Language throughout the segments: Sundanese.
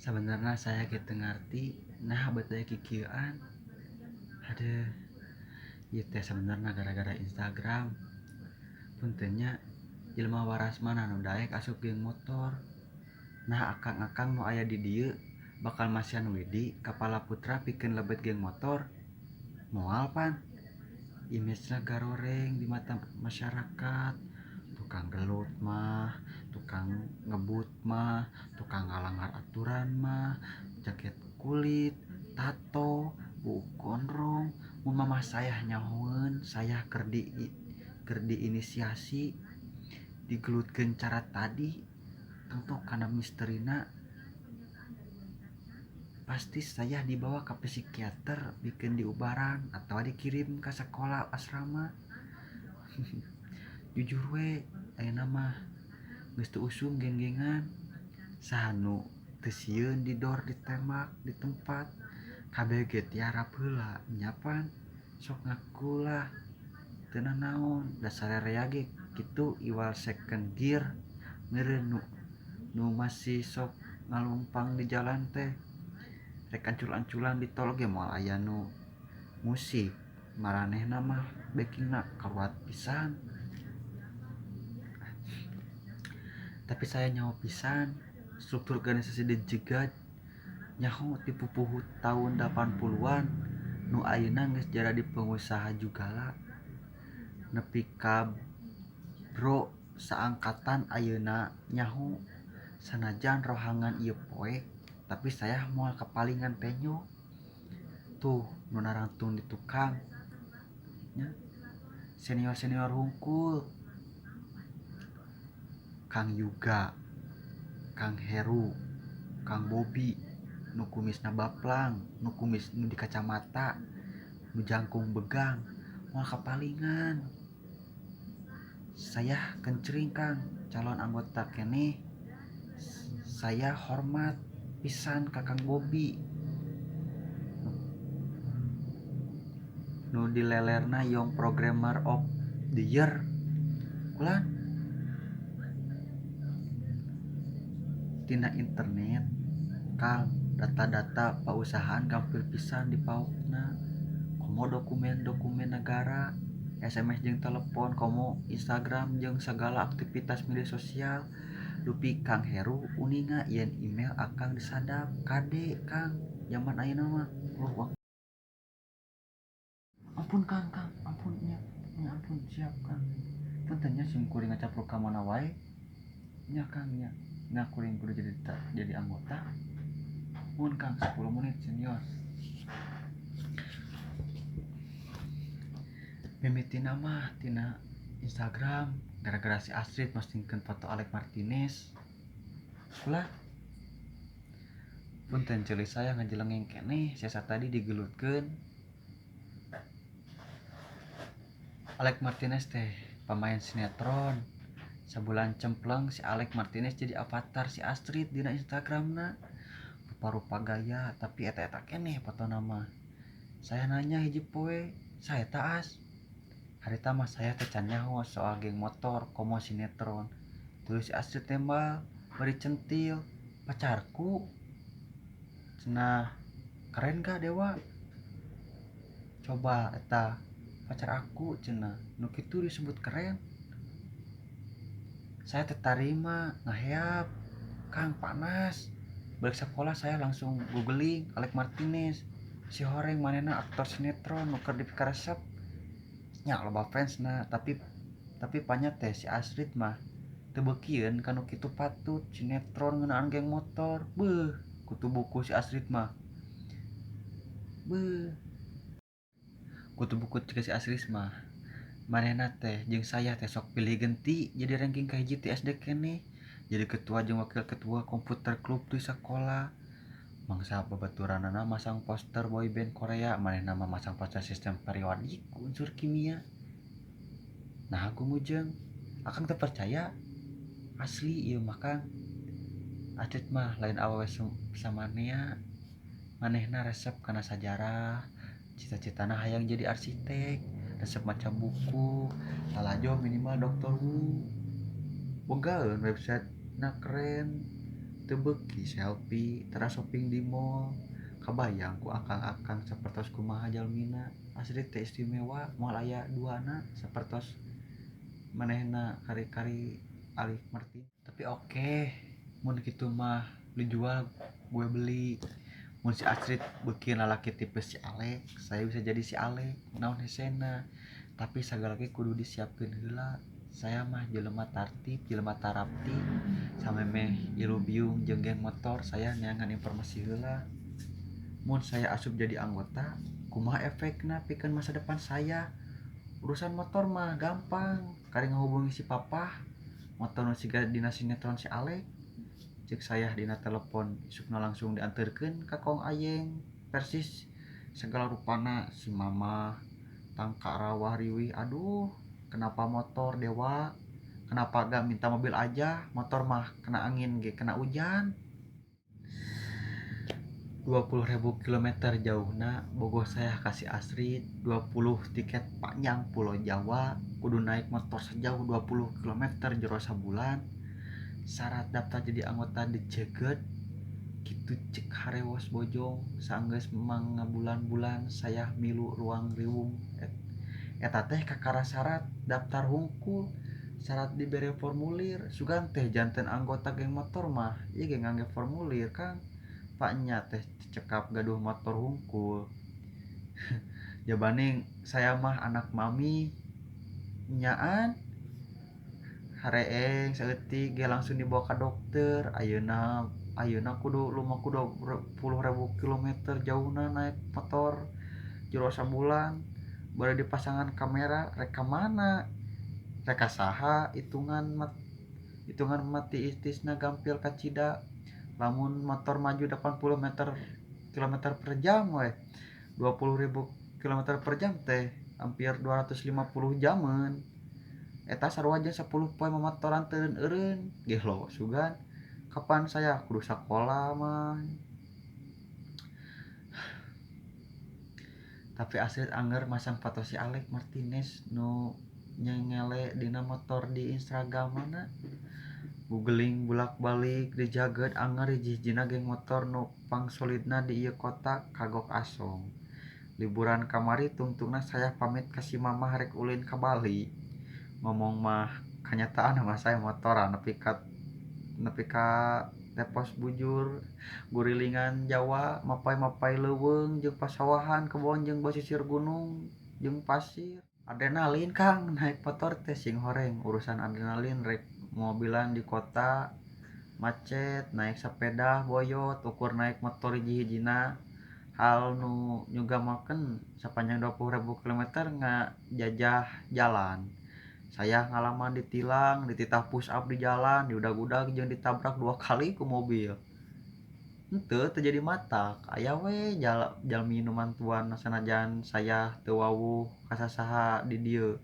Sabenerna saya ge teu ngarti naha bet aya kikieuan. Hadeuh ieu teh sabenerna gara-gara Instagram. Punten nya jelema waras mah nu daek asup geng motor. Nah akang-akang nu aya di dieu bakal masihan Widi ka Palaputra pikeun lebet geng motor. Moal pan image-na garoreng di mata masyarakat. Tukang gelut mah, tukang ngebut mah, tukang ngalanggar aturan mah, jaket kulit, tato, buuk gondrong. Mun mamah saya nyahoeun, saya keur diinisiasi, digelutkeun cara tadi, tentu kana misterina pasti saya dibawa ke psikiater, bikin diubaran atau dikirim ke sekolah asrama. Jujur we ayeuna mah geus teu usum geng-gengan. Saha nu teu sieun didor ditembak di tempat kabeh ge tiarap heula nya pan sok ngaku lah teu nanaon dasar rea ge kitu iwal second gear meureun nu masih sok ngalumpang di jalan teh rek ancul-anculan di tol ge moal aya nu musik maranehna mah backingna karuat pisan. Tapi saya nyaho pisan struktur organisasi di Jegat nyaho ti pupuhu tahun 80-an nu ayeuna geus jadi pengusaha jugala nepi ka bro saangkatan ayeuna nyaho sanajan rohangan ieu poek tapi saya moal kapalingan penyo tuh nu narangtung di tukang nya senior-senior hungkul Kang Yuga, Kang Heru, Kang Bobi, nu kumisna baplang, nu kumis nu di kacamata, nu jangkung begang, moal kapalingan. Saya kencring Kang, calon anggota keneh. Saya hormat pisan ka Kang Bobi. Nu dilelerna Young Programmer of the Year. Kulan tina internet Kang, data-data pausahaan gampil pisan dipaokna komo dokumen-dokumen negara, SMS jeung telepon, komo Instagram jeung segala aktivitas media sosial. Dupi Kang Heru uninga yen email akang disadap kade Kang zaman ayeuna mah. Oh, ampun Kang, Kang, ampun nya, nya ampun siap Kang. Punten nya sim kuring ngacapruk ka mana wae. Nya Kang nya. Nah kuring kudu jadi anggota. Mun Kang 10 menit senior. Mimitina mah tina Instagram gara-gara si Astrid postingkeun foto Alex Martinez. Ulah. Punten ceuli saya ngajelengeng keneh sesa tadi digelutkeun. Alex Martinez teh pemain sinetron. Sabulan cempleng si Alex Martinez jadi avatar si Astrid dina Instagramna. Rupa-rupa gaya tapi eta-eta keneh fotona mah. Saya nanya hiji poe, saya taas. Harita mah saya teh can nyaho soal geng motor komo sinetron. Terus si Astrid tembal bari centil pacarku. Cenah keren gak dewa? Coba eta pacar aku cenah nu kitu disebut keren. Saya tertarima ngaheap Kang panas. Balik sekolah saya langsung googling Alex Martinez si horeng manehna aktor sinetron nu keur dipikaresep nya loba fansna tapi panya teh si Astrid mah teu beukieun ka nu kitu patut sinetron ngeunaan geng motor. Beuh kutu buku si Astrid mah. Beuh kutu buku cek si Astrid mah manehna teh jeung saya teh sok pilih genti jadi ranking kahiji ti SD keneh jadi ketua jeung wakil ketua komputer klub di sekolah. Mangsa babaturanana masang poster boyband Korea manehna mah masang poster sistem periodik unsur kimia. Nah aku mujeng akang teu percaya asli ieu mah Kang. Astrid mah lain awewe samanea manehna resep kana sajarah cita-citana hayang jadi arsitek resep maca buku lalajo minimal Doktor Who bogaeun website na keren Teu beuki selfie tara shopping di mall. Kabayang ku akang-akang sapertos kumaha jalmina. Astrid teh istimewa moal aya duana sapertos manehna kari-kari Alif Martin. Tapi oke, mun kitu mah lu jual gue beli. Mun si Astrid beuki lalaki tipe si Alek, saya bisa jadi si Alek naon hesena. Tapi sagala ge kudu disiapkeun heula. Saya mah jelema tartib, jelema tarapti, samemeh ilubiung jeung geng motor saya neangan informasi heula. Mun saya asup jadi anggota, kumaha efekna pikeun masa depan saya? Urusan motor mah gampang, kari ngahubungi si papah, motor nu siga dina sinetron si Alek. Cek saya dina telepon isukna langsung dianterkeun ka Kong Ayeng. Persis segala rupana si mama tangka rawah riwih. Aduh, kenapa motor dewa? Kenapa gak minta mobil aja? Motor mah kena angin ge kena hujan. 20.000 kilometer jauhna bogoh saya kasih Astrid 20 tiket panjang Pulau Jawa kudu naik motor sejauh 20 kilometer jero sabulan. Syarat daftar jadi anggota The Jaget kitu cek harewos bojong sanggeus mangabulan-bulan saya milu ruang riwung. Eta teh kakara syarat daftar hungkul, syarat dibere formulir. Sugan teh janten anggota geng motor mah ieu ge ngangge formulir Kang. Paknya teh cekap gaduh motor hungkul. Jabaning saya mah anak mami nyaan hareeng saeutik ge langsung dibawa ka dokter. Ayeuna ayeuna kudu lumaku 20.000 kilometer jauhna naik motor jero sabulan bari dipasangan kamera rek ka mana rek ka saha hitungan mati istisna gampil kacida. Lamun motor maju 80 meter kilometer per jam we 20.000 kilometer per jam teh hampir 250 jaman. Eta sarua jeung 10 poe mamotoran teu eureun gelo sugan. Kapan saya kudu sakola mah. Tapi Astrid anger masang foto si Alek Martinez nu nyengele dina motor di Instagram mana. Googling bulak-balik dijaget anger hiji-hijina geng motor nu pangsolidna di ieu kota kagok asong. Liburan kamari tungtungna saya pamit ka si mamah rek ulin ka Bali. Ngomong mah kanyataan mah saya motoran nepi ka tepos bujur gurilingan Jawa mapai-mapai leuweung jeung pasawahan kebon jeung basisir gunung jeung pasir. Adrenalin Kang naik motor teh sing horeng urusan adrenalin rek mobilan di kota macet naik sepeda boyot ukur naik motor hiji-hijina hal nu nyugamakeun sapanjang 20.000 kilometer ngajajah jalan. Saya ngalaman ditilang, dititah push up di jalan, diudag-udag jeung ditabrak 2 kali ku mobil. Henteu teu jadi matak, aya we jalmi nu mantuan sanajan saya teu wawuh kasasaha di dieu.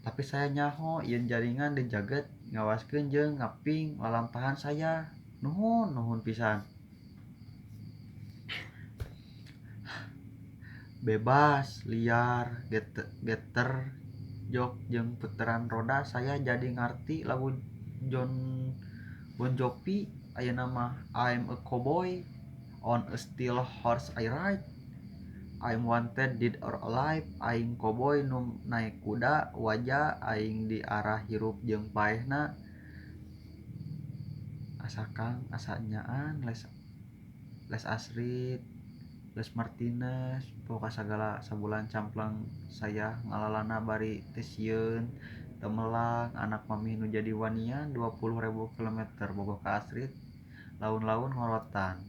Tapi saya nyaho ieun jaringan dijaget ngawaskeun jeung ngaping lalampahan saya. Nuhun, nuhun pisan. Bebas, liar, geter jok jeung puteran roda saya jadi ngarti lagu John Bon Jovi ayeuna mah I'm a cowboy on a steel horse I ride, I'm wanted dead or alive, aing cowboy nu naik kuda wajah aing di arah hirup jeung paehna. Asa Kang asa nyaan les Astrid Les Martinez poka sagala sabulan camplang saya ngalalana bari teu sieun teu melang anak mami nu jadi wanian 20.000 kilometer bogoh ka Astrid laun-laun ngorotan.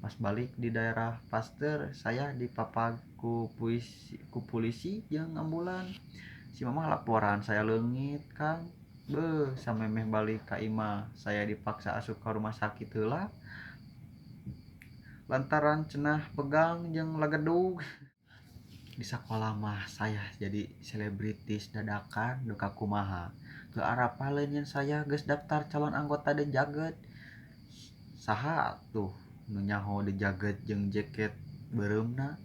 Pas balik di daerah Pasteur saya dipapag ku polisi jeung ambulan. Si mamah laporan saya leungit Kang. Beuh samemeh balik ka imah saya dipaksa asup ka rumah sakit heula lantaran cenah pegang jeung lagedug. Di sakola mah saya jadi selebritis dadakan duka kumaha. Teu arapaleun yen saya geus daftar calon anggota The Jaget. Saha atuh nu nyaho The Jaget jeung jaket beureumna.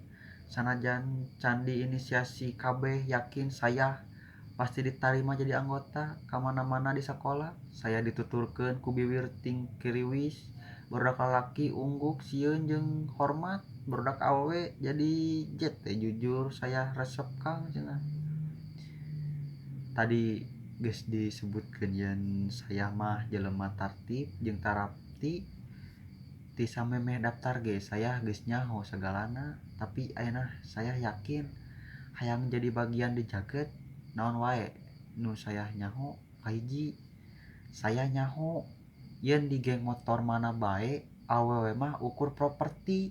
Sanajan can diinisiasi kabeh yakin saya pasti ditarima jadi anggota. Kamana-mana di sakola saya dituturkeun ku biwir ting kiriwis. Barudak lalaki ungguk sieun jeung hormat, barudak awewe jadi jet teh jujur saya resep Kang cenah. Tadi geus disebutkeun yen saya mah jelema tartib jeung tarapti. Ti samemeh daftar ge saya geus nyaho sagalana, tapi ayeuna saya yakin hayang jadi bagian di jaket naon wae nu saya nyaho. Kahiji, saya nyaho yen di geng motor mana bae awewe mah ukur properti.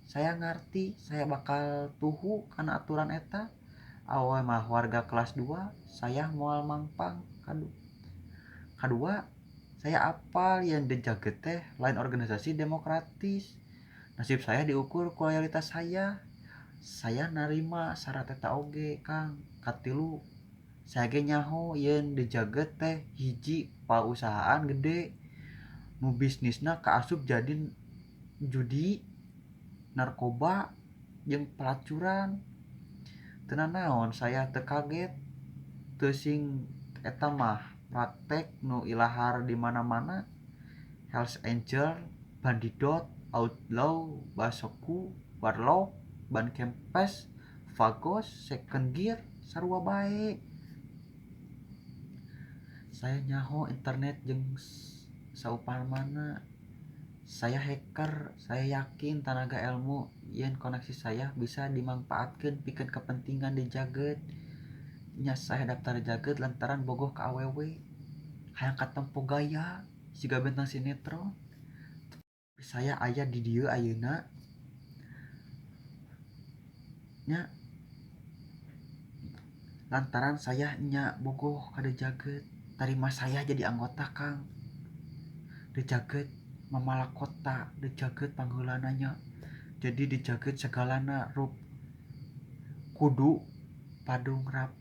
Saya ngarti, saya bakal tuhu kana aturan eta. Awewe mah warga kelas 2, saya moal mangpang. Kadua, saya apal yen The Jaget teh lain organisasi demokratis. Nasib saya diukur ku loyalitas saya. Saya narima syarat eta oge Kang. Katilu, saya ge nyaho yen The Jaget teh hiji pausahaan gede nu bisnisna kaasup jadi judi, narkoba, jeung pelacuran. Teu nanaon saya teu kaget, teu sing eta mah praktek nu ilahar di mana-mana. Hells Angel, Bandidot, Outlaw, Basoku, Warlock, Ban Kempes, Vagos, Second Gear, sarua bae. Saya nyaho internet jeung saupamana. Saya hacker, saya yakin tanaga ilmu yen koneksi saya bisa dimangpaatkeun pikeun kepentingan di jaget. Nya saya daftar jaget lantaran bogoh ka awewe, hayang katempo gaya siga bintang sinetron. Tapi saya aya di dieu ayeuna nya lantaran saya nya bogoh ka The Jaget. Tarima saya jadi anggota Kang. The Jaget mamalak kota, The Jaget pangheulana nya. Jadi The Jaget segalana rup kudu padung rap,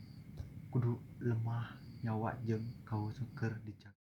kudu lemah nyawa jeung kauseukeun di jaget.